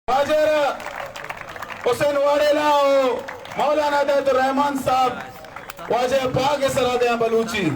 واجہ را حسین واڑیلا و مولانا ہدایت الرحمان صاحب واجہ پاگ سرا دیاں بلوچی۔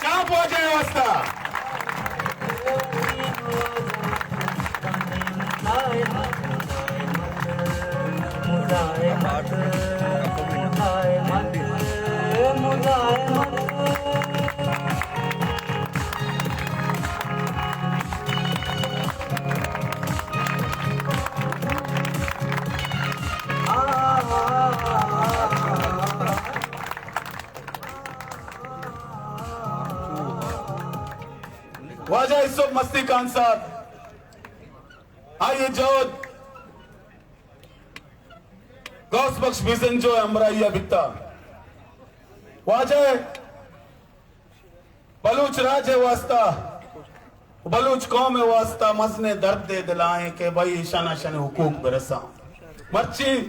چاپ واجہ ءِ واسطہ۔ واجہ یوسف مستی خان صاحب، آئی ءِ جہد غوث بخش بزنجو ءِ ہمراہی ءَ بیتا۔ واجہ بلوچ راج ءِ واسطہ، بلوچ قوم ءِ واسطہ مزنیں درد ءِ دلائیں کہ بھئی ایشاناں ایشانی حقوق برساں۔ مرچی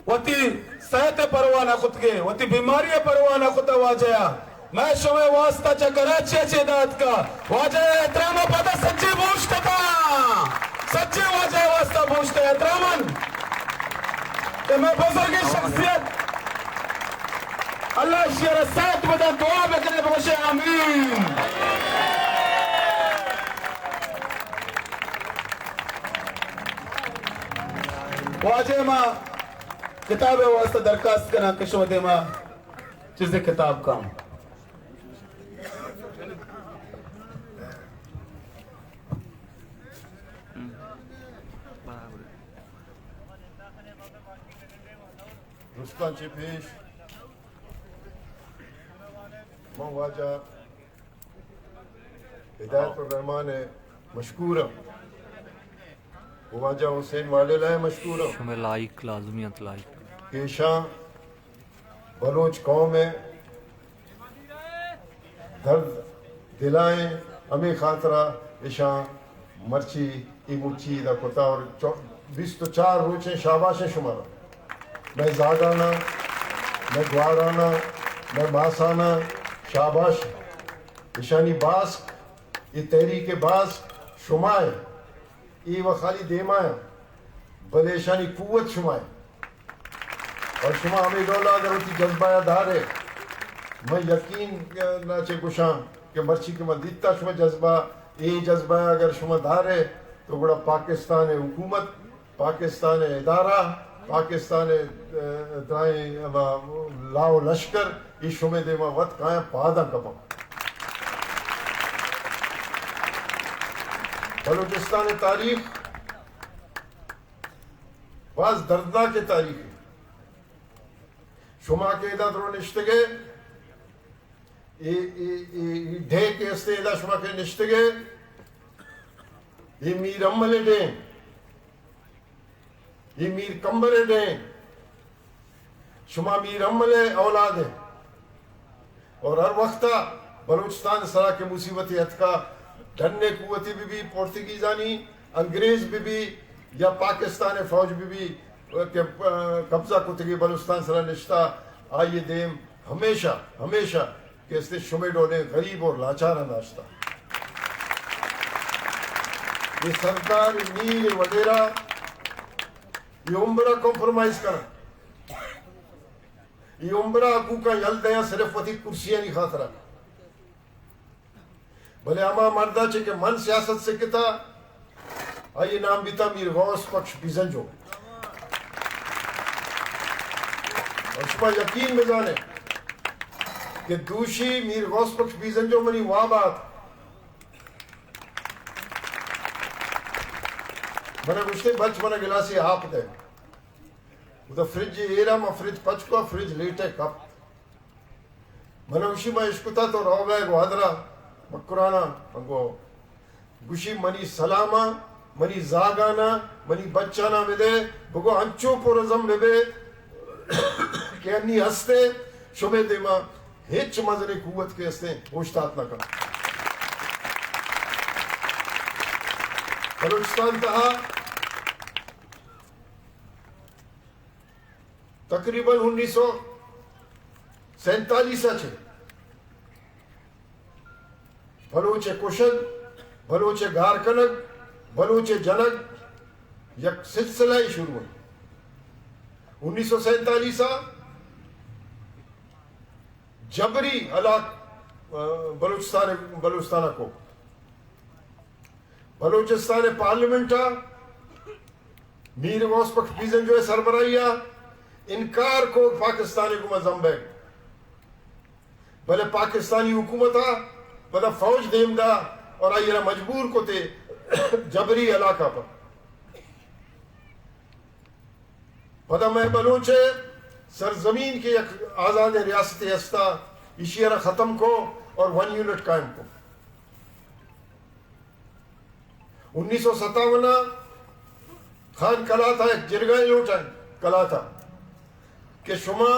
وتی صحت ءِ پرواہ نہ کتگے، وتی بیماری ءِ پرواہ نہ کتا واجہ ءَ۔ مئے شمئے واسطہ چہ کراچی ءَ چہ ادا اتکا۔ واجہ ءِ احترام ءَ پدا سجی بوشت اتاں۔ سجی واجہ ءِ واسطہ بوشت احتراماً کہ مئے بزرگیں شخصیت، اللہ ایشی ءَ را صحت بدنت، دعا بکنے، بگوشے آمین۔ واجہ ما کتاب ءِ واسطہ درخواست کناں کہ شما دیما چیزے کتاب کاں۔ درستاں چہ پیش من واجہ ہدایت الرحمان ءِ مشکور آں، واجہ حسین والیلا ءِ مشکور آں۔ شمئے لائک لازمی انت، لائک۔ ایشاں بلوچ قوم ءِ درد دلائیں، ہمے خاطرا ایشاں مرچی اے مچی ادا کتا اور چو-، بیست و چار روچیں شاباشیں شمارا۔ مئے زاگاناں، مئے گواراناں، مئے ماساناں شاباش۔ ایشانی باسک، اے تحریک باسک شما ئے۔ اے و خالی دیما آں، بلے ایشانی قوت شما ئے۔ اور شما ہمے ڈولا اگر وتی جذبہ ءَ دارے، من یقین ءَ چہ گوشاں کہ مرچی کہ من دیتا شما جذبہ، اے جذبہ ءَ اگر شما دارے تو گڑا پاکستان ءِ حکومت، پاکستان ءِ ادارہ، پاکستان ءِ، ءَ، درائیں ہما لاؤ لشکر، اے شمے دیما وت کایاں پاداں کپاں۔ بلوچستان ءِ تاریخ باز دردناکیں تاریخے۔ شما کہ ادا درو نشتگے، اے، اے، اے، اے ڈیہہ کہ استے ادا شما کہ نشتگے، اے میر امل ءِ ڈیہہ، اے میر کمبر ءِ ڈیہہ، شما میر امل ءِ اولاد ئے۔ اور ہر وقتا بلوچستان سرا کہ مصیبتے اتکا، ڈن ءِ قوتے بہ بی، پورتگیزانی، انگریز بہ بی یا پاکستان ءِ فوج بہ بی کہ، آ، قبضہ کتگی بلوچستان سرا نشتا، آئی ءِ دیم ہمیشہ، ہمیشہ کہ استے شمے ڈولیں غریب اور لاچاراں داشتا۔ اے سردار، اے میر، اے وڈیرا، اے عمرا کمپرومائز کناں۔ اے عمرا حقوقاں یل دیاں صرف وتی کرسیانی خاطرا۔ بلے ہما مردا چہ کہ من سیاست سکتا، آئی نام بیتا میر غوث بخش بزنجو۔ اور شما یقین بزانے کہ دوشی میر غوث بخش بزنجو منی واب آت۔ منا گوشتے، بچ، منا گلاسے آپ دے۔ گڑا فریج ایرا، ما فریج پچ کو، فریج لیٹے کپ۔ من گوشی، ما اشکتا تو روگا گوادرا مکرانا، من گو گوشی، منی سلاماں، منی زاگاناں، منی بچاناں بدے، بگو انچو پرعزم ببے کہ انی ہستے، شمے دیما ہچ مزنیں قوت کہ ہستیں اوشتات نہ کن۔ بلوچستان تہا تقریباً انیس سو سینتالیس ءَ چہ بلوچ ءِ کشگ، بلوچ ءِ گار کنگ، بلوچ ءِ جنگ یک سلسلہ ئے شروع انت۔ انیس سو سینتالیس ءَ جبری ہلاک، آ، بلوچستان، بلوچستان ءَ کو۔ بلوچستان ءِ پارلیمنٹ ءَ میر غوث بخش پیزنجو ءِ سربراہی ءَ انکار کو پاکستان ءِ گوما زمبگ، بلے پاکستانی حکومت ءَ پدا فوج دیم دا اور آئی را مجبور کو تے جبری علاقہ پر۔ پدا مئے بلوچ ءِ سرزمین کہ یک آزادیں ریاستے ہستا، ایشی را ختم کو اور ون یونٹ قائم کو۔ انیس سو ستاون ءَ خان کلات ءَ یک جرگہ ئے لوٹائیں کلات ءَ کہ شما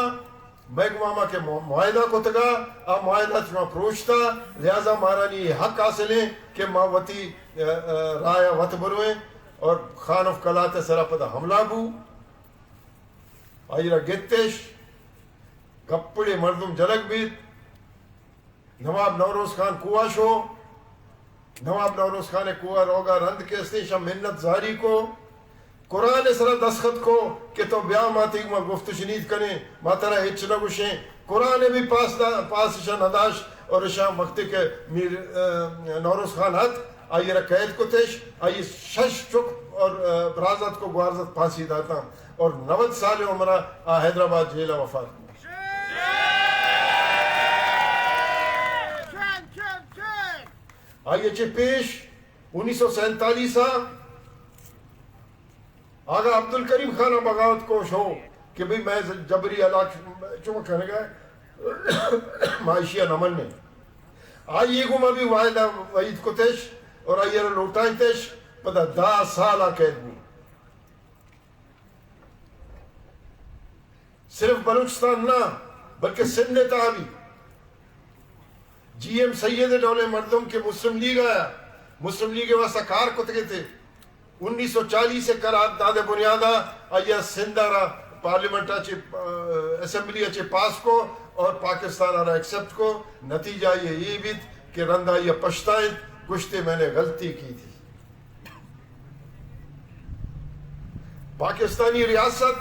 مئے گوما کہ مع-، معاہدہ کتگا، آ معاہدہ شما پروشتا، لہذا مارانی یہ حق حاصل ہیں کہ ما وتی، ا، ا، راہ ءَ وت برویں۔ اور خان آف کلات ءِ سرا پدا حملہ بو، آئی را گتش، گپڑے مردم جنگ بیت۔ نواب نوروز خان کوہ شو، نواب نوروز خان ءِ کوہ روگا رند کہ استیں، شا منت زاری کو، قرآن ءِ سرا دستخط کو کہ تو بیا ما تئی گوما گفت و شنید کنیں، ما ترا ہچ نہ گوشیں۔ قرآن ءَ بھی پاس دا-، پاس شا نہ داشت اور شا وقتی کہ میر، ا، نوروز خان ات، آئی را قید کتش، آئی شش چک اور، ا، برازات کو گوارزات پھانسی داتاں اور نود سال عمر ءَ آ حیدرآباد جیل ءَ وفات۔ آئی ءَ چہ پیش انیس سو سینتالیس ءَ آغا عبدالکریم خان ءَ بغاوت کو شو کہ بھئی میں جبری ہلاک چون کنگا، ما ایشی ءَ نہ منیں۔ آئی ءَ گوما بھی وعدہ وعید کتش اور آئی ءَ را لوٹائتش، پدا دہ سال ءَ قید بو۔ صرف بلوچستان نہ، بلکہ سندھ ءِ تہا بھی جی ایم سید ءِ ڈولیں مردم کہ مسلم لیگ ءَ، مسلم لیگ ءِ واسطہ کار کتگ ات، انیس سو چالیس ءِ قرارداد ءِ بنیاد ءَ آئی ءَ سندھ ءَ را پارلیمنٹ ءَ چہ، ا، اسمبلی ءَ چہ پاس کو اور پاکستان ءَ را ایکسپٹ کو۔ نتیجہ یہ، یہ بیت کہ رند آئی ءَ پشتائیت، گوشتے میں نے غلطی کی تھی۔ پاکستانی ریاست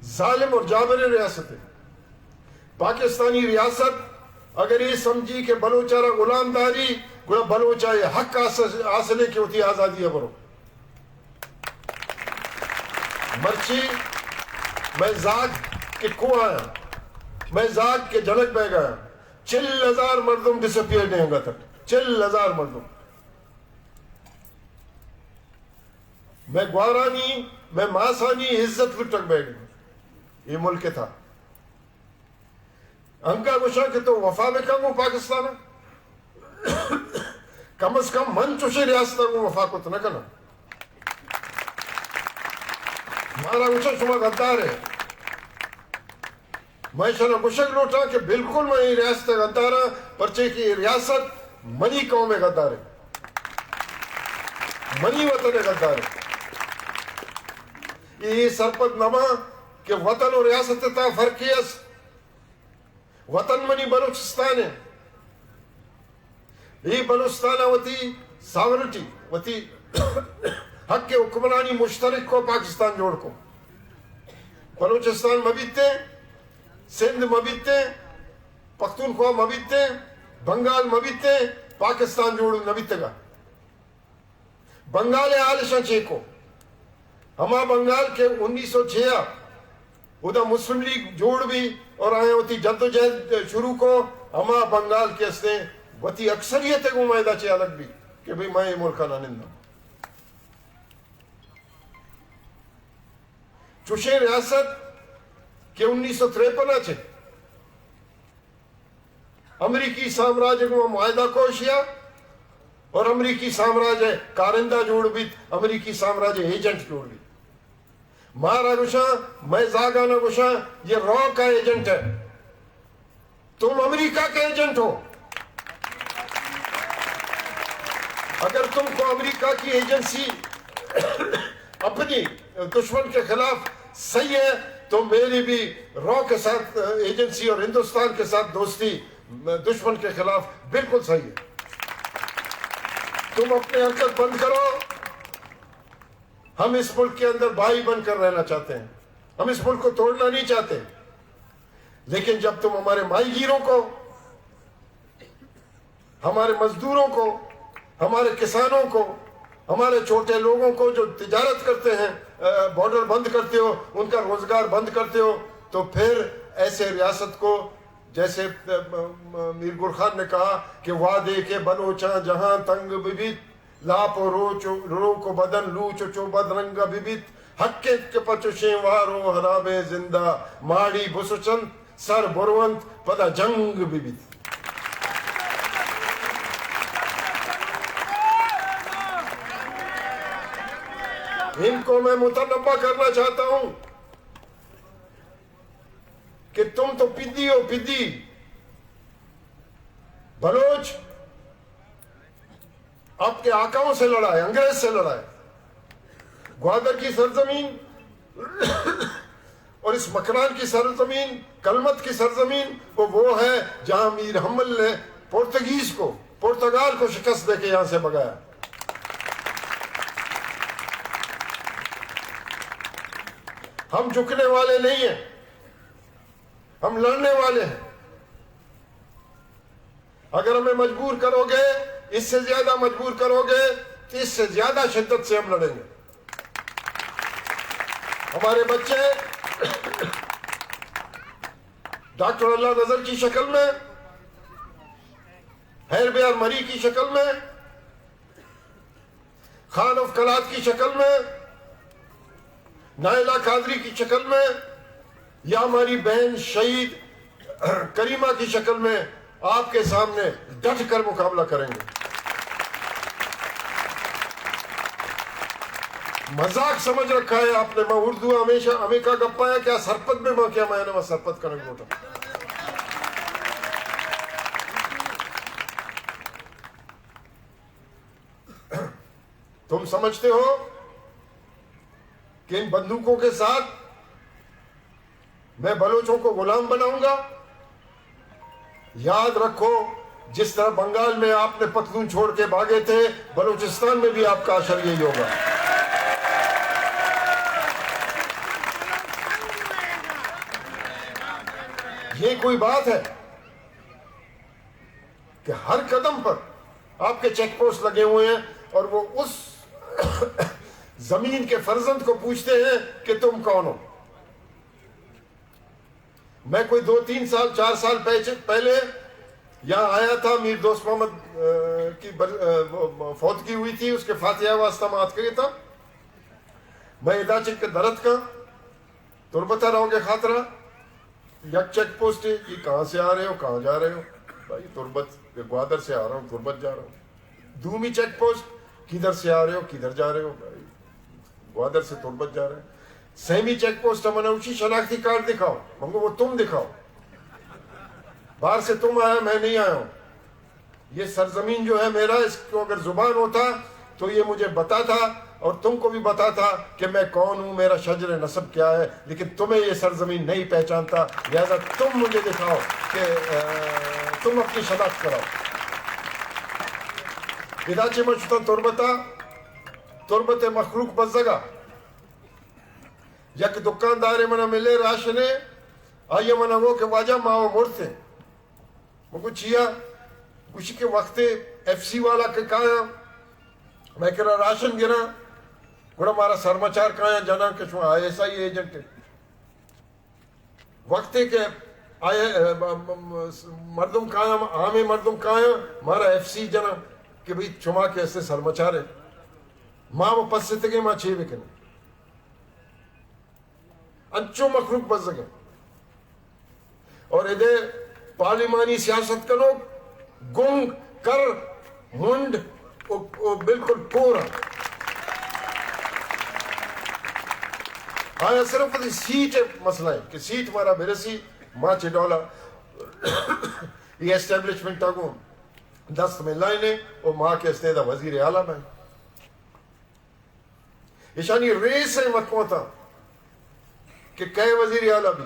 ظالم اور جابر ریاست ہے۔ پاکستانی ریاست اگر یہ سمجھی کہ بلوچ ءَ را غلام داری، گڑا بلوچ ءَ یہ حق حاصل، حاصل ہے کہ وتی آزادی ءَ برو۔ مرچی مئے زاگ کہ کوہ ءَ، مئے زاگ کہ جنگ بیگ ءَ، چل ہزار مردم ڈسپیئرڈ ہیں انگت، چل ہزار مردم۔ مئے گوارانی، مئے ماسانی عزت لٹگ بیگ اے ملک ءِ تھا۔ انگا گوشاں کہ تو وفا بکن گوں پاکستان ءَ۔ کم از کم من چوشیں ریاست ءَ گوں وفا کت نہ کناں۔ مارا گوشاں شما غدار ئے۔ من ایشاں گوشگ لوٹاں کہ بالکل من اے ریاست ءِ غدار آں، پرچے کہ اے ریاست منی قوم ءِ غدار اِنت، منی وطن ءِ غدار اِنت۔ اے سرپد نہ باں کہ وطن ءُ ریاست ءِ تہا فرقے است۔ وطن منی بلوچستان اِنت۔ اے بلوچستان ءَ وتی ساورنٹی، وتی حق حکمرانی مشترک کو پاکستان جوڑ کو۔ بلوچستان مہ بیتیں، سندھ مہ بیتیں، پختونخوا مہ بیتیں، بنگال مہ بیتیں، پاکستان جوڑ نہ بیتگا۔ بنگال ءِ حال اشاں چے کو؟ ہما بنگال کہ انیس سو چھ ءَ اودا مسلم لیگ جوڑ بی اور آیاں وتی جدوجہد شروع کو، ہما بنگال کہ استیں وتی اکثریت ءَ گوں ما ادا چے الگ بی کہ بھئی ما اے ملک ءَ نہ ننداں۔ چوشیں ریاست کہ انیس سو تریپن ءَ چہ امریکی سامراج ء گوں معاہدہ کوشیا اور امریکی سامراج ء کارندہ جوڑ بیت، امریکی سامراج ء ایجنٹ جوڑ بیت۔ مارا گوشاں، مئے زاگانا گوشاں، یہ را کا ایجنٹ ہے، تم امریکہ کے ایجنٹ ہو۔ اگر تم کو امریکہ کی ایجنسی اپنی دشمن کے خلاف صحیح ہے تو میری بھی را کے ساتھ ایجنسی اور ہندوستان کے ساتھ دوستی دشمن کے خلاف بالکل صحیح ہے۔ تم اپنے حرکت بند کرو۔ ہم اس ملک کے اندر بھائی بن کر رہنا چاہتے ہیں، ہم اس ملک کو توڑنا نہیں چاہتے، لیکن جب تم ہمارے ماہی گیروں کو، ہمارے مزدوروں کو، ہمارے کسانوں کو، ہمارے چھوٹے لوگوں کو جو تجارت کرتے ہیں، بارڈر بند کرتے ہو، ان کا روزگار بند کرتے ہو، تو پھر ایسے ریاست کو جیسے میر گل خان نے کہا کہ وعدے کے بلوچاں جہاں تنگ ببیت، لاپ و روچ و روک و بدن لوچ و چو بدرنگ ببیت، حق انت کہ پہ چشیں وار و حرابیں زندا ماڑی بسچنت، سر برونت، پدا جنگ ببیت۔ ان کو میں متنبہ کرنا چاہتا ہوں کہ تم تو پدی ہو، پدی بلوچ آپ کے آقاؤں سے لڑا ہے، انگریز سے لڑا ہے۔ گوادر کی سرزمین اور اس مکران کی سرزمین، کلمت کی سرزمین، وہ، وہ ہے جہاں میر حمل نے پورتگیز کو، پورتگال کو شکست دے کے یہاں سے بھگایا۔ ہم جھکنے والے نہیں ہیں، ہم لڑنے والے ہیں۔ اگر ہمیں مجبور کرو گے، اس سے زیادہ مجبور کرو گے، تو اس سے زیادہ شدت سے ہم لڑیں گے۔ ہمارے بچے ڈاکٹر اللہ نذر کی شکل میں، حیر بیار مری کی شکل میں، خان آف قلات کی شکل میں، نائلہ قادری کی شکل میں یا ہماری بہن شہید کریمہ کی شکل میں آپ کے سامنے ڈٹ کر مقابلہ کریں گے۔ مذاق سمجھ رکھا ہے آپ نے۔ میں اردو ہمیشہ ہمیں کا گپا ہے کیا سرپد میں ماں کیا میں نے سرپد کریں گوٹا۔ تم سمجھتے ہو کہ ان بندوقوں کے ساتھ میں بلوچوں کو غلام بناؤں گا؟ یاد رکھو، جس طرح بنگال میں آپ نے پتلون چھوڑ کے بھاگے تھے، بلوچستان میں بھی آپ کا حشر یہی ہوگا۔ یہ کوئی بات ہے؟ کہ ہر قدم پر آپ کے چیک پوسٹ لگے ہوئے ہیں اور وہ اس زمین کے فرزند کو پوچھتے ہیں کہ تم کون ہو۔ میں کوئی دو تین سال، چار سال پہچے-، پہلے یہاں آیا تھا، میر دوست محمد، آ، کی بر-، آ، وہ فوتگی ہوئی تھی، اس کے فاتحہ واسطہ میں آتکگے تھا۔ میں ادا چک درت کا تربت ء روگ ء خاطر ء یک چیک پوسٹ ہے، یہ کہاں سے آ رہے ہو، کہاں جا رہے ہو؟ بھائی، تربت، گوادر سے آ رہا ہوں، تربت جا رہا ہوں۔ دومی چیک پوسٹ، کدھر سے آ رہے ہو، کدھر جا رہے ہو؟ بھائی، گوادر سے تربت جا رہے ہیں۔ سیمی چیک پوسٹ، من اوشی شناختی کارڈ دکھاؤ۔ من کو، وہ تم دکھاؤ، باہر سے تم آیا، میں نہیں آیا ہوں۔ یہ سرزمین جو ہے میرا، اس کو اگر زبان ہوتا تو یہ مجھے بتاتا اور تم کو بھی بتاتا کہ میں کون ہوں، میرا شجر نسب کیا ہے، لیکن تمہیں یہ سرزمین نہیں پہچانتا، لہذا تم مجھے دکھاؤ کہ، آ، تم اپنی شناخت کراؤ۔ ادا چہ من شتاں تربتا، تربت مخلوق بزگا، یک دکاندارے منا ملے راشنے، آئیے منا گو کہ واجہ ما و مرتے۔ من گو چیا؟ گوشی کہ وقتے ایف سی والا کہ کایاں، مئے کرا راشن گراں، گڑا مارا سرمچار کایاں جناں کہ شما آئی ایس آئی ایجنٹ ئے۔ وقتے کہ آئی، م-، م-، م-، مردم کایاں، عامیں مردم کایاں، مارا ایف سی جناں کہ بھئی شما کہ اسے سرمچار ئے، ما و پستگیں، ما چے بکنیں؟ انچو مخلوق بزگ انت۔ اور ادے پارلیمانی سیاست کنوک گنگ، کر، منڈ و، و بالکل کور انت۔ آیا صرف وتی سیٹ ءِ مسئلہ انت کہ سیٹ مارا برسی، ما چہ ڈولا اے اسٹیبلشمنٹ ءَ گوں دست ملائینیں و ما کہ استیں دا وزیر اعلیٰ بئیں۔ ایشانی ریس ءَ مکوتاں کہ کئے وزیر اعلیٰ بی۔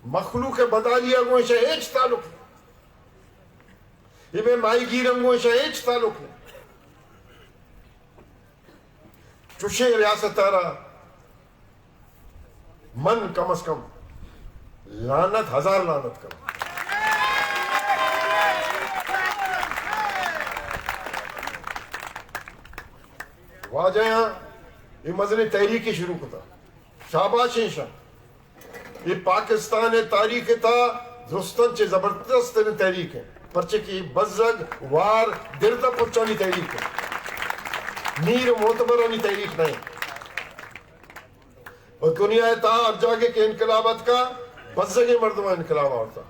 مخلوق بدحالی ءَ گوں ایشاں ہچ تعلق نہیں۔ اے مئے ماہی گیراں گوں ایشاں ہچ تعلق نہیں۔ چوشیں ریاست ءَ را من کم از کم لعنت، ہزار لعنت کناں۔ واجہ آں اے مزنیں تحریکے شروع کتا، شاباش ایشاں۔ اے پاکستان ءِ تاریخ ءِ تہا درستاں چہ زبردست تریں تحریک انت، پرچہ کہ اے بزگ، وار، درد ءَ پچانی تحریک انت، میر ءُ معتبرانی تحریک نہ انت۔ و دنیا ءِ تہا ہر جاگہ کہ انقلاب اتکا، بزگیں مردماں انقلاب آورتا،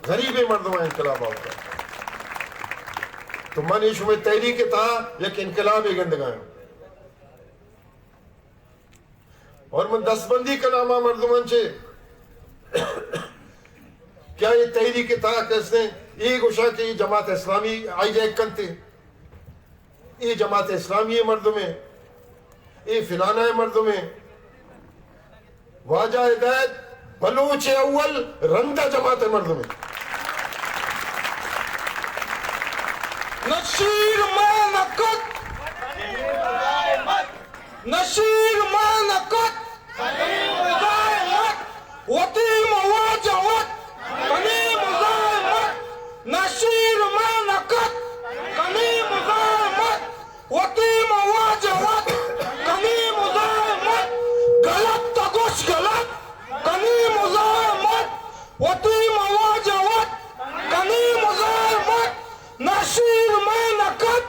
غریبیں مردماں انقلاب آورتا۔ تو من اے شمئے تحریک ءِ تہا یک انقلابے گندگایاں۔ اور من دستبندی کناں ہما مردماں چہ کہ آ اے تحریک ءِ تہا کہ استیں، اے گوشاں کہ اے جماعت اسلامی ہائی جیک کنتے، اے جماعت اسلامی ءِ مردمے، اے فلانا ءِ مردمے۔ واجہ ہدایت بلوچ اول رندا جماعت ءِ مردمے۔ نشیر ما نکت۔ نشیر ما نکت، کلیم مزاحمت، وتی مواجہ وت، کلیم مزاحمت، نشیر ما نکت، کلیم مزاحمت، وتی مواجہ وت، کلیم مزاحمت، غلط تگوش غلط، کلیم مزاحمت، وتی مواجہ وت، کلیم مزاحمت، نشیر ما نکت،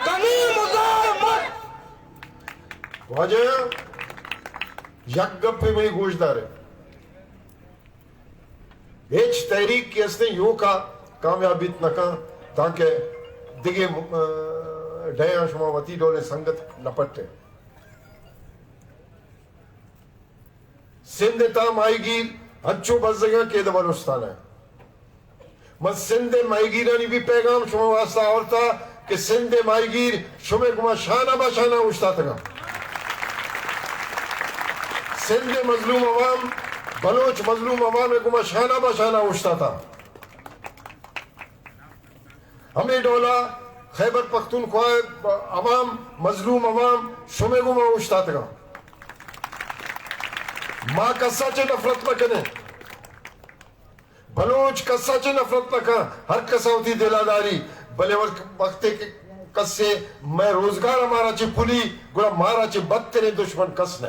کلیم مزاحمت۔ واجہ، یک گپے منی گوش دارے، ہچ تحریک کہ استیں یوکا کامیاب بیت نہ کن، تانکہ دگہ، آ، ڈیہاں شما وتی ڈولیں سنگت نہ پٹے۔ سندھ ءِ تہا ماہیگیر انچو بزگاں کہ ادا بلوچستان ءَ۔ من سندھ ءِ ماہیگیرانی بھی پیغام شما واسطہ آورتا کہ سندھ ءِ ماہیگیر شمے گما شانہ بہ شانہ اوشتاتگاں۔ سندھ ءِ مظلوم عوام، بلوچ مظلوم عوام ءِ گما شانہ بہ شانہ اوشتاتا۔ ہمے ڈولا خیبر پختونخوا ءِ عوام، مظلوم عوام شمے گما اوشتاتگاں۔ ما کسا چہ نفرت نہ کنیں۔ بلوچ کسا چہ نفرت نہ کن، ہر کسا وتی دلا داری، بلے وقت، وقتے کہ کسے مئے روزگار ءَ مارا چہ پلی، گڑا مارا چہ بدتریں دشمن کس نہ۔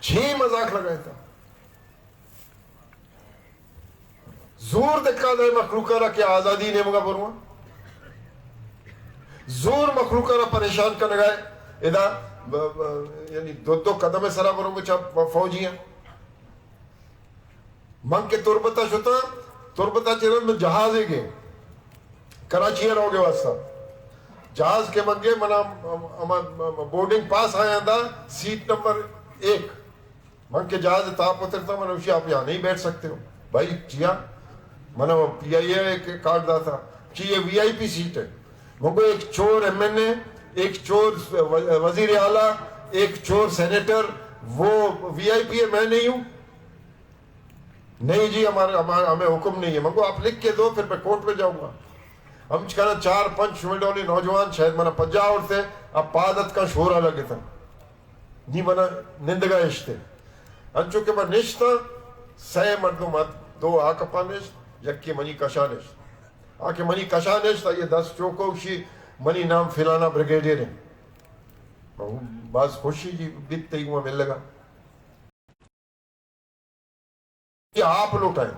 چے مذاق لگائے تھا؟ زور دکا دے مخلوق ءَ را کہ آزادی نیمگا برواں۔ زور مخلوق ءَ را پریشان کنگا اے۔ ادا ب-، ب-، یعنی دو دو قدم ءِ سرا برو چا فوجیاں۔ من کہ تربت ءَ شتاں، تربت ءَ چہ رند من جہازے گے، کراچی ءَ روگ ءِ واسطہ۔ جہاز کہ من گے، منا ہما بورڈنگ پاس آیاں دا، سیٹ نمبر ایک۔ من کہ جہاز ءِ تہا پترتا، من گوشی، آپ یہاں نہیں بیٹھ سکتے ہو۔ بھائی، چیا؟ من وہ پی آئی اے کا کارڈ داتا۔ چی یہ وی آئی پی سیٹ ہے؟ من کو ایک چور ایم این اے، ایک چور و-، وزیر اعلیٰ، ایک چور سینیٹر، وہ وی آئی پی ہے، میں نہیں ہوں۔ نہیں جی، ہمارے، ہمارے، ہمیں حکم نہیں ہے۔ من کو آپ لکھ کے دو، پھر میں کورٹ میں جاؤں گا۔ ہم چکانا چار پنچ شمے ڈولی نوجوان شاید منا پجا اورتے، اب پاد اتکا شورا لگتا۔ نی منا نندگا اشتے۔ انچو کہ من نشتاں، سئے مردم ات، دو آ کپا نشت، یکے منی کشا نشت۔ آ کہ منی کشا نشت، آئی دست چوکو، گوشی، منی نام فلانا بریگیڈیئر ہے۔ من باز خوشی جی بیت تئی گوما ملگا۔ کہ آپ لوٹائیں،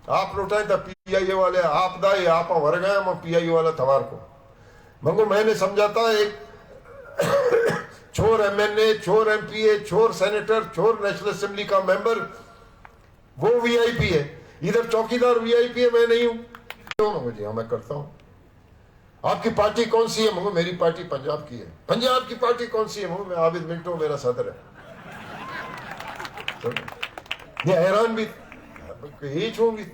آپ لوٹائیں، تا پی آئی اے والے آپ دا، یہ آپاں ورگا، من پی آئی اے والا توار کو۔ من کو، میں نے سمجھا تھا ایک چور ایم این اے، چور ایم پی اے، چور سینیٹر، چور نیشنل اسمبلی کا ممبر، وہ وی آئی پی ہے۔ ادھر چوکیدار وی آئی پی ہے، میں نہیں ہوں۔ کیوں؟ جی ہاں، میں کرتا ہوں۔ آپ کی پارٹی کون سی ہے؟ مگو میری پارٹی پنجاب کی ہے۔ پنجاب کی پارٹی کون سی ہے؟ مگو میں عابد منٹو، میرا صدر ہے۔ یہ حیران بھی، یہ چھو بھی۔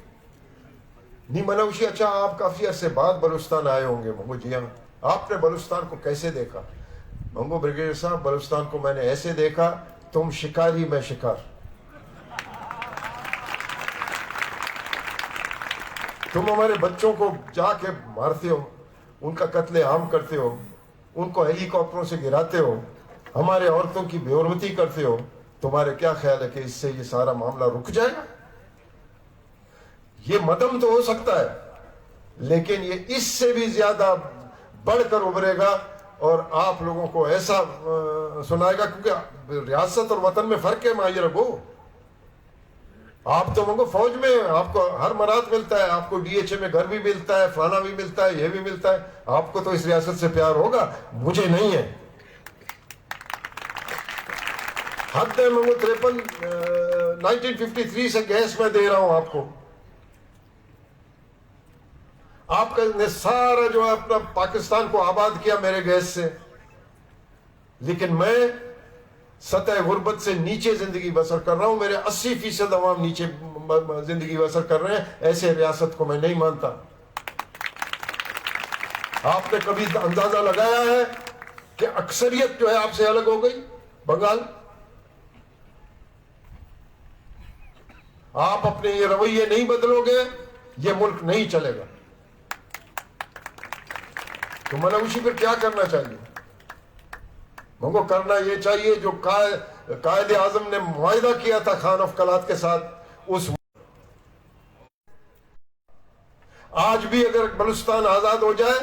نی من گوشی، اچھا، آپ کافی عرصے بعد بلوچستان آئے ہوں گے۔ من گو، جی ہاں۔ آپ نے بلوچستان کو کیسے دیکھا؟ من گو، بریگیڈیئر صاحب، بلوچستان کو میں نے ایسے دیکھا، تم شکاری، میں شکار۔ تم ہمارے بچوں کو جا کے مارتے ہو، ان کا قتل عام کرتے ہو، ان کو ہیلی کاپٹروں سے گراتے ہو، ہمارے عورتوں کی بے حرمتی کرتے ہو۔ تمہارے کیا خیال ہے کہ اس سے یہ سارا معاملہ رک جائے گا؟ یہ مدم تو ہو سکتا ہے، لیکن یہ اس سے بھی زیادہ بڑھ کر ابھرے گا اور آپ لوگوں کو ایسا، آ، سنائے گا، کیونکہ ریاست اور وطن میں فرق ہے، ماہی رگو۔ آپ تو منگو فوج میں ہیں، آپ کو ہر مراعات ملتا ہے، آپ کو ڈی ایچ اے میں گھر بھی ملتا ہے، فلانا بھی ملتا ہے، یہ بھی ملتا ہے۔ آپ کو تو اس ریاست سے پیار ہوگا، مجھے نہیں ہے۔ حد ہے، منگو ترپن، آ، نائنٹین ففٹی تھری سے گیس میں دے رہا ہوں آپ کو۔ آپ نے سارا جو ہے اپنا پاکستان کو آباد کیا میرے گیس سے، لیکن میں سطح غربت سے نیچے زندگی بسر کر رہا ہوں۔ میرے اسی فیصد عوام نیچے م-، م-، زندگی بسر کر رہے ہیں۔ ایسے ریاست کو میں نہیں مانتا۔ آپ نے کبھی اندازہ لگایا ہے کہ اکثریت جو ہے آپ سے الگ ہو گئی؟ بنگال، آپ اپنے یہ رویے نہیں بدلو گے، یہ ملک نہیں چلے گا۔ تو من گوشی پھر کیا کرنا چاہیے؟ منگو کرنا یہ چاہیے جو قائد، قائد اعظم نے معاہدہ کیا تھا خان آف قلات کے ساتھ، اس آج بھی اگر بلوچستان آزاد ہو جائے،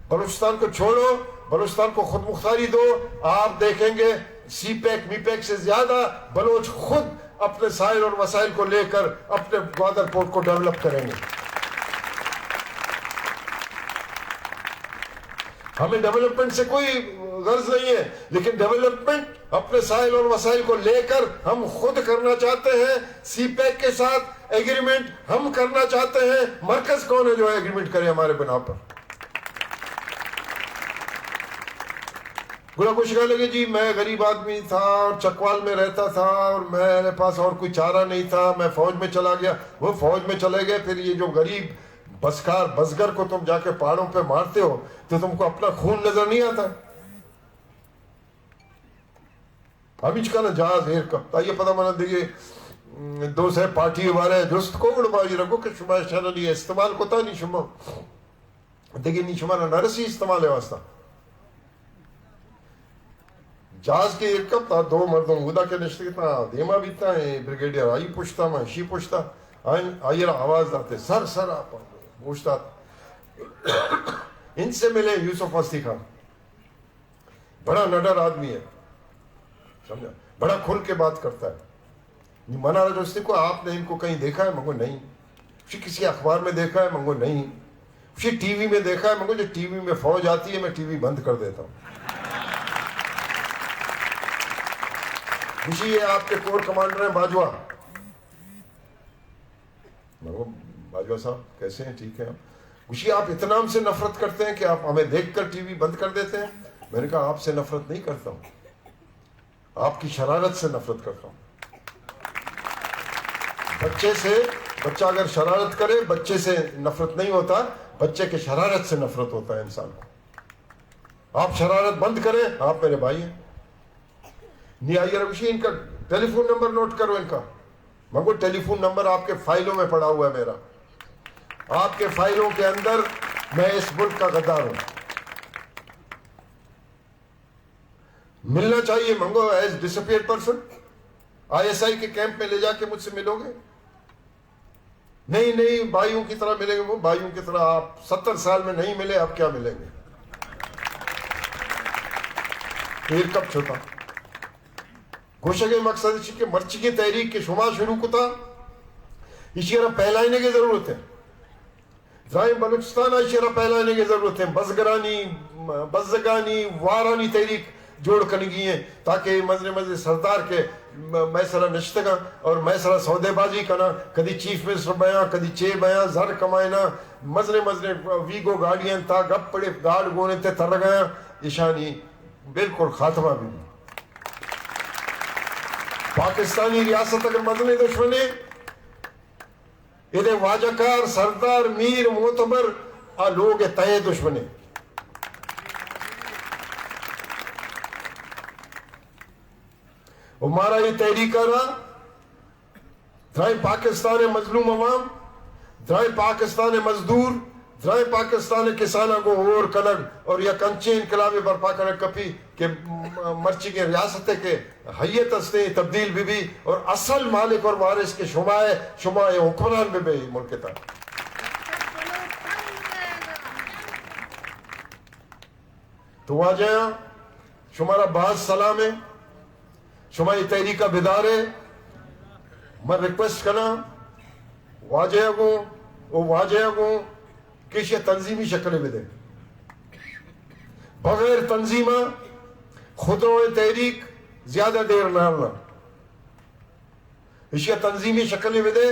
بلوچستان کو چھوڑو، بلوچستان کو خود مختاری دو، آپ دیکھیں گے سی پیک، می پیک سے زیادہ بلوچ خود اپنے سائل اور وسائل کو لے کر اپنے گوادر پورٹ کو ڈیولپ کریں گے۔ ہمیں ڈیولپمنٹ سے کوئی غرض نہیں ہے، لیکن ڈیولپمنٹ اپنے سائل اور وسائل کو لے کر ہم خود کرنا چاہتے ہیں۔ سی پیک کے ساتھ ایگریمنٹ ہم کرنا چاہتے ہیں۔ مرکز کون ہے جو ایگریمنٹ کرے ہمارے بنا پر؟ گڑا گوشگا لگے، جی، میں غریب آدمی تھا اور چکوال میں رہتا تھا اور میرے پاس اور کوئی چارہ نہیں تھا، میں فوج میں چلا گیا۔ وہ فوج میں چلے گئے، پھر یہ جو غریب بسکار بزگر کو تم جا کے پہاڑوں پہ مارتے ہو تو تم کو اپنا خون نظر نہیں آتا؟ ہمیچ کنا جہاز ایر کپت۔ آئی ء پدا من دگہ، م، دو سئے پارٹی ء بارہ ء جست کو، گڑا ما آئی ء را گو کہ شما اشانانی استعمال کتا نی شما؟ دگہ نی شما را نہ رسی استعمال ء واسطہ؟ جہاز کہ ایر کپت، آ دو مردم اودا کہ نشتگ اتاں، آ دیما بیتاں، اے بریگیڈیئر آئی پشتا، ما اشی پشتا، آئی، آئی ء را آواز داتے، سر، سر، آپ گوش دات۔ ان سے ملے یوسف مستی خان۔ بڑا نڈر آدمی ہے، سمجھا؟ بڑا کھل کے بات کرتا ہے۔ نی من ء را جستی کو، آپ نے ان کو کہیں دیکھا ہے؟ من گو نہیں۔ اسی کسی اخبار میں دیکھا ہے؟ من گو نہیں۔ اسی ٹی وی میں دیکھا ہے؟ من گو جو ٹی وی میں فوج آتی ہے، میں ٹی وی بند کر دیتا ہوں۔ اسی یہ آپ کے کور کمانڈر ہیں باجوہ۔ میں نے کہا، "باجوہ صاحب، کیسے ہیں؟ ٹھیک ہیں آپ؟" گوشی، "آپ اتنا ہم سے نفرت کرتے ہیں کہ آپ ہمیں دیکھ کر ٹی وی بند کر دیتے ہیں؟" میں نے کہا، "آپ سے نفرت نہیں کرتا ہوں، آپ کی شرارت سے نفرت کرتا ہوں۔" بچے سے، بچہ اگر شرارت کرے، بچے سے نفرت نہیں ہوتا، بچے کے شرارت سے نفرت ہوتا ہے انسان کو۔ آپ شرارت بند کریں، آپ میرے بھائی ہیں۔ نی آئی ء را گوشی، ان کا ٹیلی فون نمبر نوٹ کرو ان کا۔ من گو، ٹیلی فون نمبر آپ کے فائلوں میں پڑا ہوا ہے میرا۔ آپ کے فائلوں کے اندر میں اس ملک کا غدار ہوں۔ ملنا چاہیے، من گو، ایز ڈس اپیئرڈ پرسن، آئی ایس آئی کے کیمپ میں لے جا کے مجھ سے ملو گے؟ نہیں، نہیں، بھائیوں کی طرح ملیں گے۔ وہ بھائیوں کی طرح آپ ستر سال میں نہیں ملے، اب کیا ملیں گے؟ پھر کب چھوٹا؟ گوشگ ء مقصد اش کہ مرچی کی تحریک کہ شما شروع کتا، ایشی را پھیلائینگ ء ضرورت ہے۔ درائیں بلوچستان ء ایشی را پھیلائینگ ء ضرورت ہے۔ بزگرانی، بزگانی، وارانی تحریک جوڑ کنگی ہیں، تاکہ اے مزنیں مزنیں سردار کہ م-، مئے سرا نشتگاں اور مئے سرا سودے بازی کناں، کدی چیف منسٹر بیاں، کدی چے بیاں، زر کمائیناں، مزنیں مزنیں ویگو گاڑیاں تا گپ پڑے گاڑ گونے تے ترگایاں، ایشانی بالکل خاتمہ بہ بی۔ پاکستانی ریاست اگر مزنیں دشمنے، ادے واجہ کار، سردار، میر، معتبر، آ لوگ ء تہ ء دشمنے۔ و مارا اے تحریک ء را درائیں پاکستان ء مظلوم عوام، درائیں پاکستان ء مزدور، درائیں پاکستان ء کساناں گوں ہور کنگ اور یک انچیں انقلابے برپا کنگ کپی کہ م-، مرچیگیں ریاست ء کہ حیت ہستیں تبدیل بہ بی اور اصل مالک اور وارث کہ شما ہے، شما اے حکمران بہ بے ملک تا۔ تو واجہ، شمارا باز سلام ہے، شما اے تحریک ء بدار ہے۔ من ریکویسٹ کناں واجہ گوں، او واجہ گوں کہ ایشی ء تنظیمی شکلے بدے۔ بغیر تنظیم ء خودروئیں تحریک زیادہ دیر نہ ہلنا۔ ایشی ء تنظیمی شکلے بدے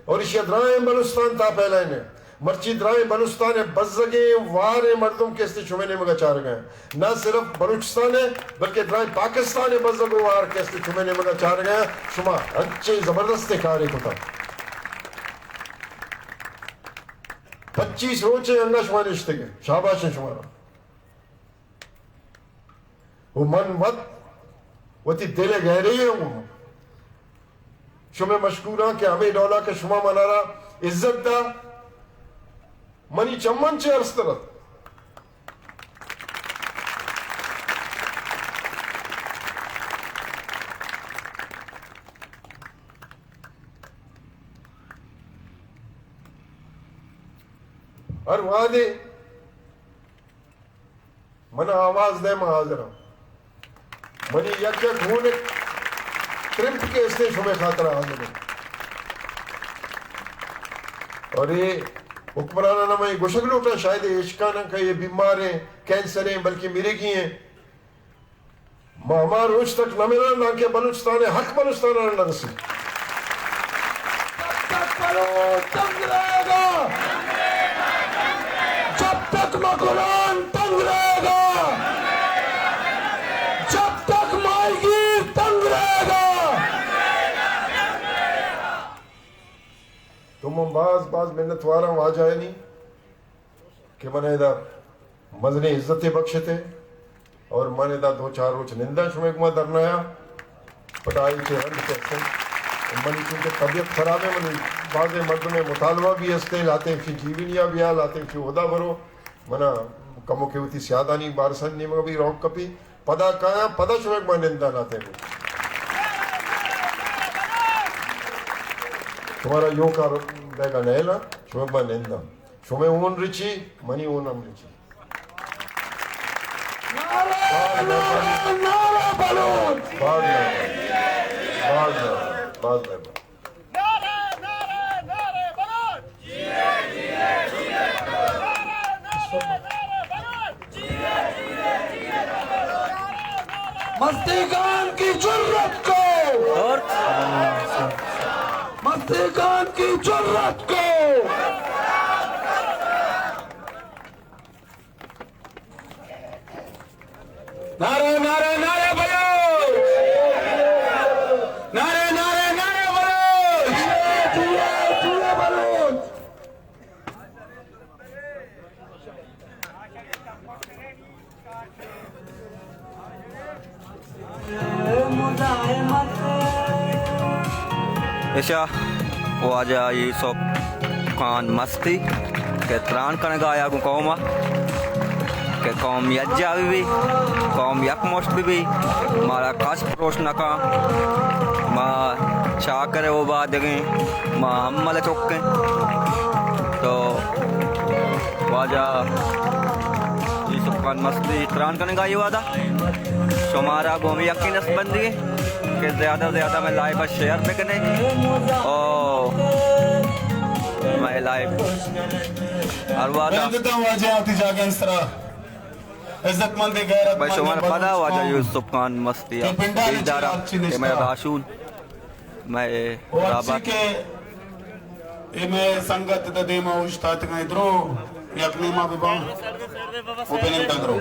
اور ایشی ء درائیں بلوچستان تا پھیلائینے۔ مرچی درائیں بلوچستان ء بزگیں واریں مردم کہ استے شمے نیمگا چارگا ہیں۔ نہ صرف بلوچستان ء بلکہ درائیں پاکستان ء بزگ و وار کہ استے شمے نیمگا چارگا ہیں۔ شما انچیں زبردستیں کارے کتا۔ پچیس روچ ء انگا شما نشتگ ئے، شاباش انت شمارا۔ و من وت وتی دل ء گہرے ء گوں شمے مشکوراں کہ ہمے ڈولا کہ شما منارا عزت دا، منی چمن چہ ارستر ات۔ ہر وہدے من آواز دے، من حاضر ہوں۔ منی یک یک ہون ترمپ کے استے شمے خاطر حاضر ہوں۔ اور یہ حکمراناں میں گوشگ لوٹا، شاید یہ اشکانا کہ یہ بیمار ہیں، کینسر ہیں، بلکہ میرے کی ہیں۔ ما ہما روچ تک نہ ملان، دانکہ بلوچستان ء حق بلوچستان ء نہ رسی۔ جب تک بلوچ تنگ رہے گا، جب تک مکران تنگ رہے گا، جب تک ماہیگیر تنگ رہے گا۔ تو من باز باز منت واراں واجہ ء نی۔ کہ من ادا مزنیں عزتے بخشتے اور من ادا دو چار روچ ننداں شمے گما دھرنایا پٹائی چے رند کہتے۔ منی چونکہ طبیعت خراب ہے، منی بازیں مردمے مطالبہ بھی ہستے، لاتیں فی جیونیا بیا، لاتیں فی ادا برو، منا کمو کہ وتی سیادانی بارسانی نیمگا بھی روک کپی، پدا کایاں، پدا شمے گما ننداں لاتیں۔ شمارا یو کار بیگا نیلا، شمے گما ننداں۔ شمے اون رچی، منی اون ہم رچی۔ نعرہ، نعرہ، نعرہ بلوچ۔ باز مہربانی۔ باز مہربانی۔ باز مہربانی۔ مستیگان کی جرت کو، اور مستیگان کی جرت کو۔ نعرہ، نعرہ، نعرہ بلوچ! نعرہ، نعرہ، نعرہ بلوچ! اشا واجہ یوسف خان مستی کہ تران کنگا آیا گوں قوم ء کہ قوم یکجا بہ بی، قوم یکمشت بہ بی، مارا کس پروش نہ کن، ما چاکر ء اوبادگیں، ما امل ء چکیں۔ تو واجہ یوسف خان مستی تران کنگا یہ وعدہ۔ شمارا گوں ہمے یقین است بندی کہ زیادہ زیادہ میں لائیو شیئر بکنے اور میں لائیو ہر وعدہ۔ واجہ آتی جاگہ سرا۔ عزت مند غیرت بھائی مند شمار پدا بلوچ واجہ قوم یوسف خان مستی کہ پنڈانی پیش دارا چار چی کہ میں نشتا۔ راشون میں او اچھی رابط کہ اے میں سنگت دا دیما اوشتاتگاں، ادرو یک نیما بباں او بننداں درو۔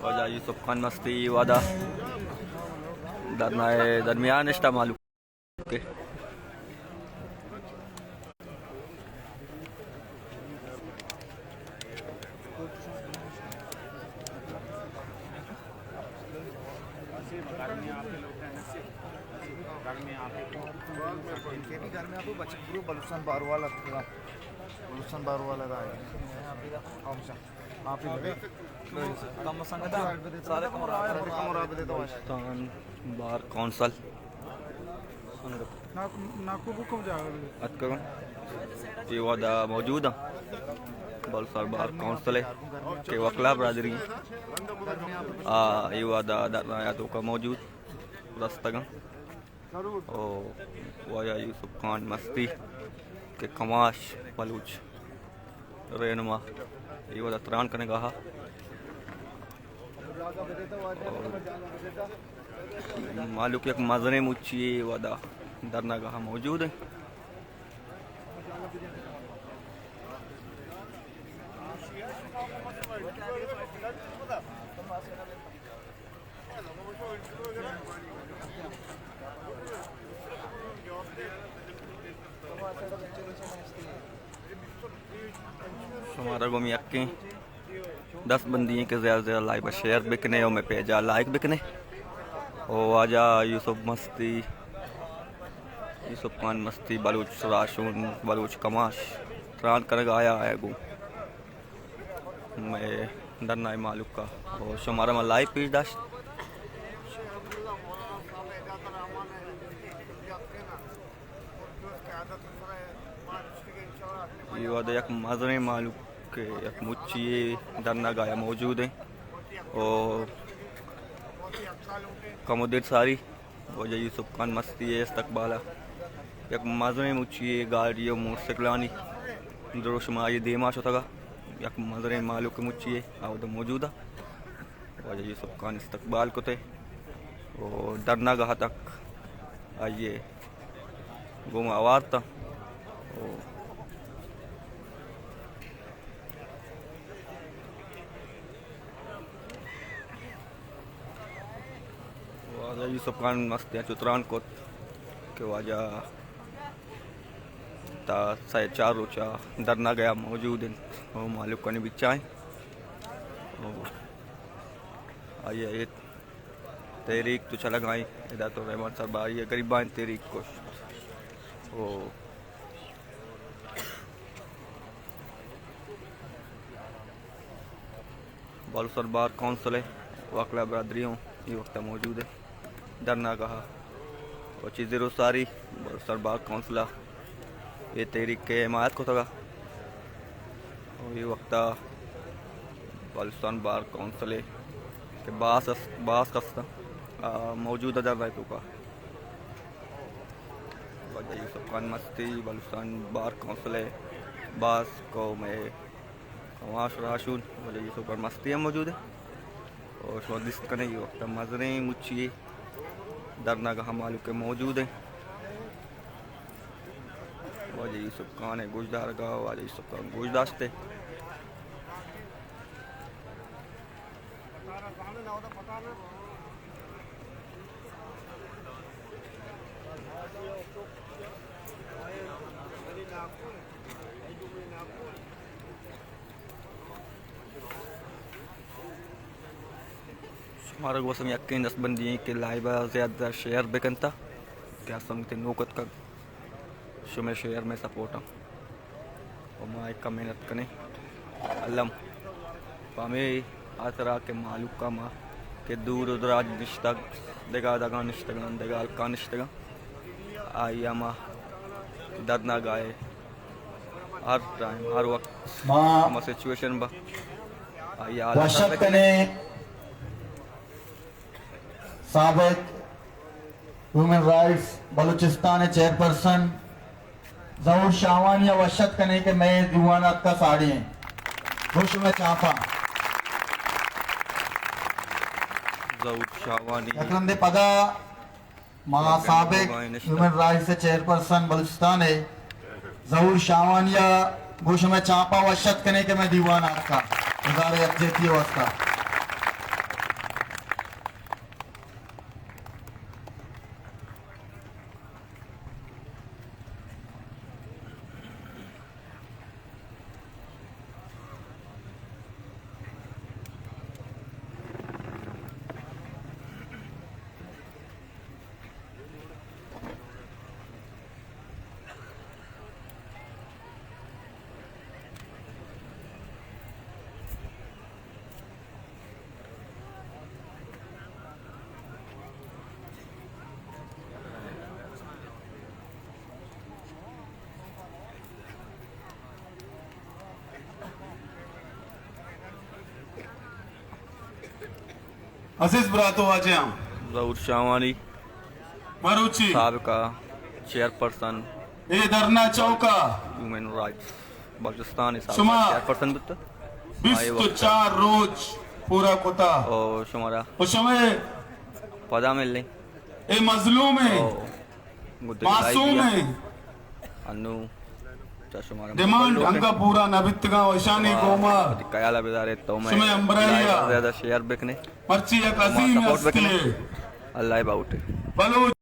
واجہ یوسف خان مستی وعدہ دھرنا درمیان نشتا معلوم۔ اوکے۔ بلوچستان باروالا، بلوچستان باروالا دا ہے۔ ہم سا۔ آپ ہی بتا۔ کم سنگتا، سارے کم رابطے۔ Balochistan bar council. ناکو، ناکو بکم جاگہ۔ اتکگاں۔ اے وھدا موجود اں۔ بلوچستان بار کونسل ءِ کہ وکلا برادری۔ آ، اے وھدا دھرنا ءِ توکا موجود رستگاں۔ او واجہ یوسف خان مستی کہ کماش بلوچ رہنما اے وھدا تران کنگا ہا۔ مالوک یک مزنیں مچی اے وھدا دھرنا گاہ موجود ایں۔ شمارا گوں یکیں دست بندی ایں کہ زیادہ زیادہ لائیو ءَ شیئر بکنے اور میں پیج ءَ لائک بکنے۔ او واجہ یوسف مستی، یوسف خان مستی، بلوچ راشون، بلوچ کماش، تران کنگ آیا ہے گوں۔ مئے دھرنا ءِ مالوک ءَ۔ او شمارا ما لائیو پیش داشت۔ اے وھد یک مزنیں مالوک، یک مچی یے دھرنا گاہ ءَ موجود ایں۔ او کمو دیر ساری واجہ یوسف خان مستی ءِ استقبال ءَ یک مزنیں مچی یے گاڑی ءُ موٹرسائیکلانی دروشم ءَ آئی دیما شتگ ءَ، یک مزنیں مالوک مچی یے آ وھد ءَ موجود ءَ۔ واجہ یوسف خان استقبال کت ءُ دھرنا گاہ تک آئی ءَ گوں ما آوارت ءُ واجہ یوسف خان مستی ءَ چو تران کت کہ واجہ تا سئے چار روچ ءَ دھرنا گاہ ءَ موجود اِنت ءُ مالوکانی بچائیں۔ آئی ءَ اے تحریک تو چلگ ءَ ایں، ادا تو رحمان صاحب آئی ءَ گریبانی تحریک کشت۔ او بلوچستان بار کونسل ءِ وکلا برادری اوں اے وقت ءَ موجود ایں دھرنا گاہ ءَ۔ ءُ چیزے روز ساری بلوچستان بار کونسل ءَ اے تحریک ءِ حمایت کتگ ءَ۔ ءُ اے وقت ءَ بلوچستان بار کونسل ءِ کہ باس است، باس کستاں، آ، موجود ءَ دھرنا ءِ توکا۔ واجہ یوسف خان مستی، بلوچستان بار کونسل ءِ باس قوم ءِ کماش راشون، واجہ یوسف خان مستی ہم موجود ایں۔ ءُ شما دیست کنے اے وقت ءَ مزنیں مچی یے دھرنا گاہ ءَ مالوک موجود ایں۔ واجہ یوسف خان ءِ گوشدارگ ءَ، واجہ یوسف خان گوش داشت ئے۔ شمارا گوستم یکیں دست بندی ایں کہ لائیو ءَ زیادہ شیئر بکنت ءَ کہ آ سنگتے نوک اتکگ، شمئے شیئر مئے سپورٹ ایں۔ ءُ ما ایک محنت کنیں الم پہ ہمے ہاترا کہ مالوک ءَ ما کہ دور ءُ دراج نشتگ، دگہ دگہ نشتگاں، دگہ ہلکاں نشتگاں، آئی ءَ ما دھرنا گاہ ءَ ہر ٹائم، ہر وقت ما ہما سچویشن با آئی ءَ حال وشت کنیں۔ سابق ہیومن رائٹس بلوچستان ءِ چیئرپرسن ظہور شاہوانی ءَ وش اتک کنیں کہ مئے دیوان ءَ اتکا ساڑی ایں۔ گوں شمئے چاپاں۔ ظہور شاہوانی۔ یک رندے پدا ما سابق ہیومن رائٹس چیئرپرسن بلوچستان ءِ ظہور شاہوانی ءَ گوں شمئے چاپاں وش اتک کنیں کہ مئے دیوان ءَ اتکا اظہار یکجہتی ءِ واستہ۔ عزیز برات و واجہاں، ظہور شاہوانی، مروچی سابقہ چیئرپرسن اے دھرنا چوک ءَ ہیومن رائٹس بلوچستان ءِ سابقہ شما چیئرپرسن بوت۔ بیست و چار روچ پورا کتا۔ او شمارا۔ و شمئے پدا ملیں۔ اے مظلوم ءِ، او، گڈ معصوم ءِ انو چا شمارا ڈیمانڈ ہنگا پورا نہ بیتگاں و اشانی گوما وتی خیال ءَ بدارے تو مئے شمئے ہمراہی ءَ زیادہ شیئر بکنے، مرچی یک عظیم ہستی ءِ۔ اللہ باوٹ۔ بلوچ